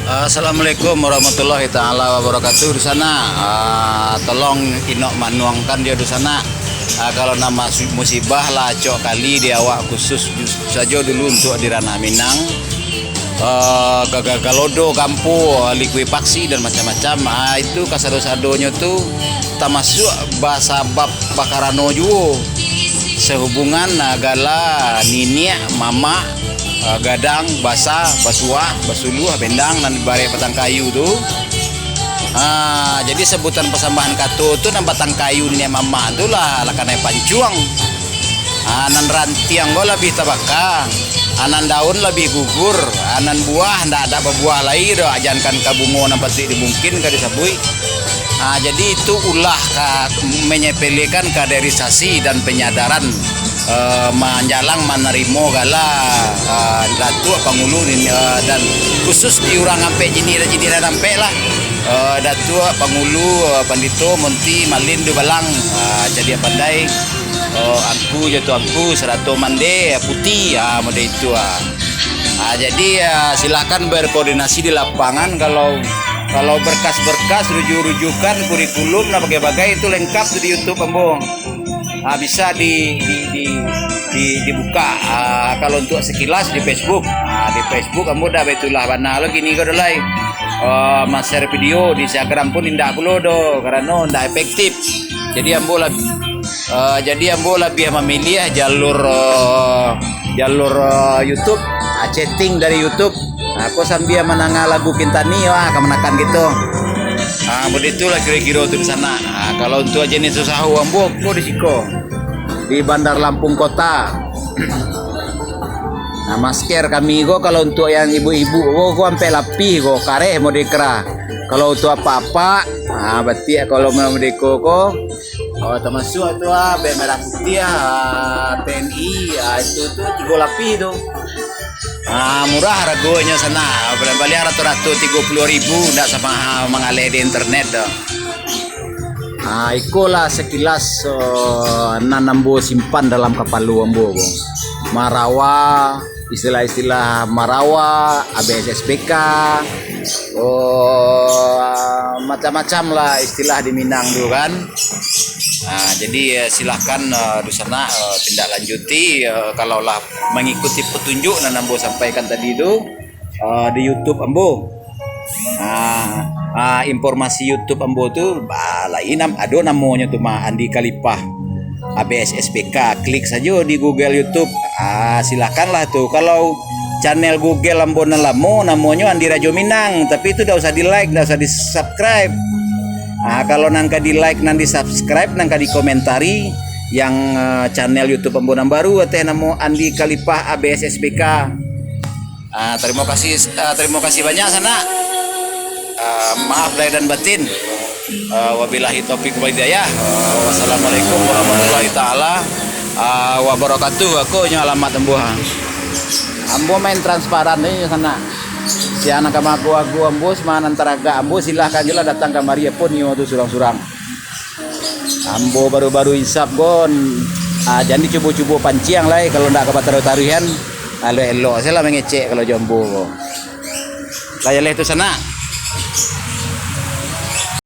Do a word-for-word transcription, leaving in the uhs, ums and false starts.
Assalamualaikum warahmatullahi taala wabarakatuh. Di sana, ah, tolong inok manuangkan dia di sana. Ah, kalau nama su-, musibah lah acok kali di awak khusus ju-, sajo dulu untuk di ranah Minang. Ah, gaga galodo, gampo, likuifaksi dan macam-macam. Ah, itu kasado-sadonyo tu tamasuak basabab bakarano juo. Sahubungan, ah, gala niniak, mamak, ah, gadang, basa, basuak, basuluah, bendang, nan barek batang kayu tu. Ah, jadi sabutan pasambahan kato tu nan batang kayu niniak mamak tu lah, lah kanai pancuang. Ah, nan rantiang ko labiah tabaka, ah, nan daun labiah gugur, ah, nan buah ndak, ndak babuah lai doh, jankan ka bungo nan patuik dibungkin ka disabuik. Ah, jadi itu ulah ka menyepelekan kaderisasi dan penyadaran, eh, manjalang manarimo gala, eh, Datuak Pangulu ni, eh, dan khusus di urang ampek, jinir-jinir ampek lah. Eh, Datuak Pangulu, eh, Pandito, Monti, Malin, Dubalang, eh, Cadiak Pandai, eh, Angku, Jatuah Angku, sarato Mande, Puti, ah, model itu, ah. Ah, jadi, ah, silakan berkoordinasi di lapangan. Kalau, kalau berkas-berkas, rujuk-rujukan, kurikulum, nah, bagai-bagai itu lengkap tu di YouTube ambo. Ah, bisa di, di, di, di, dibuka. Ah, kalau untuk sekilas di Facebook. Ah, di Facebook ambo dah baitulah bana lo kini ko dah lai. Ah, ma-share video di Instagram pun indak pulo doh, karano indak efektif. Jadi ambo lah Ah, jadi ambo labiah mamiliah jalur, ah, jalur, ah, YouTube, ah, chatting dari YouTube. Ah, ko sambia mandanga lagu Kintani, wah, kamanakan gitu. Ah, begitulah kiro-kiro tu di sana. Ah, kalau untuk jenis usaha ambo, ko di siko. Di Bandar Lampung Kota. Nah, masker kami ko kalau untuk yang ibu-ibu ko, ko ampek lapih ko, kareh model kera. Kalau untuk apak-apak, ah, batiak kalau model ko, ko, Oh, tamasuak tu, ah, bek merah putih, ah, T N I, ah, itu tu tigo lapih tu. Ah, murah haragonyo sana. Baliak-baliak rato-rato tigo puluah ribu, ndak samaha mangaleh di internet tu. Ah, ikolah sekilas, oh, nan ambo simpan dalam kapalo ambo ko. Marawa, istilah-istilah marawa, A B S S P K, oh, macam-macam lah istilah di Minang tu kan. Nah, jadi, eh, silahkan, eh, di sana, eh, tindak lanjuti, eh, kalau lah mengikuti petunjuk nan ambo sampaikan tadi tu, eh, di YouTube ambo. Nah, ah, informasi YouTube ambo tu, ah, lain nam-, ado namonyo tu mah, Andi Khalifah. A B S S P K, klik sajo di Google YouTube. Ah, silakanlah tu. Kalau channel Google ambo nan lamo, namonyo Andi Rajo Minang, tapi itu dak usah di-like, dak usah di-subscribe. Ah, kalau nan ka di-like, nan di-subscribe, nan ka dikomentari, yang, ah, channel YouTube ambo nan baru, ateh namo Andi Khalifah A B S S P K. Ah, tarimo kasih, ah, tarimo kasih banyak, sanak. Ah, maaf lahir dan batin. Ah, wabillahi taufik wal hidayah. Ah, wassalamualaikum warahmatullahi taala, ah, wabarakatuh. Ako nyo alamat ambo, ha. Ambo main transparan ni, sanak. Sian ka maaku-aku ambo, simanan taragak ambo, silahkan je lah datang kamari, apo nio tu surang-surang. Ambo baru-baru isap ko, ah, jan dicubo-cubo panciang lai, kalau ndak ka bataruih-taruihan, elok-elok se lah mangecek kalau jo ambo ko. Lah jaleh tu sanak.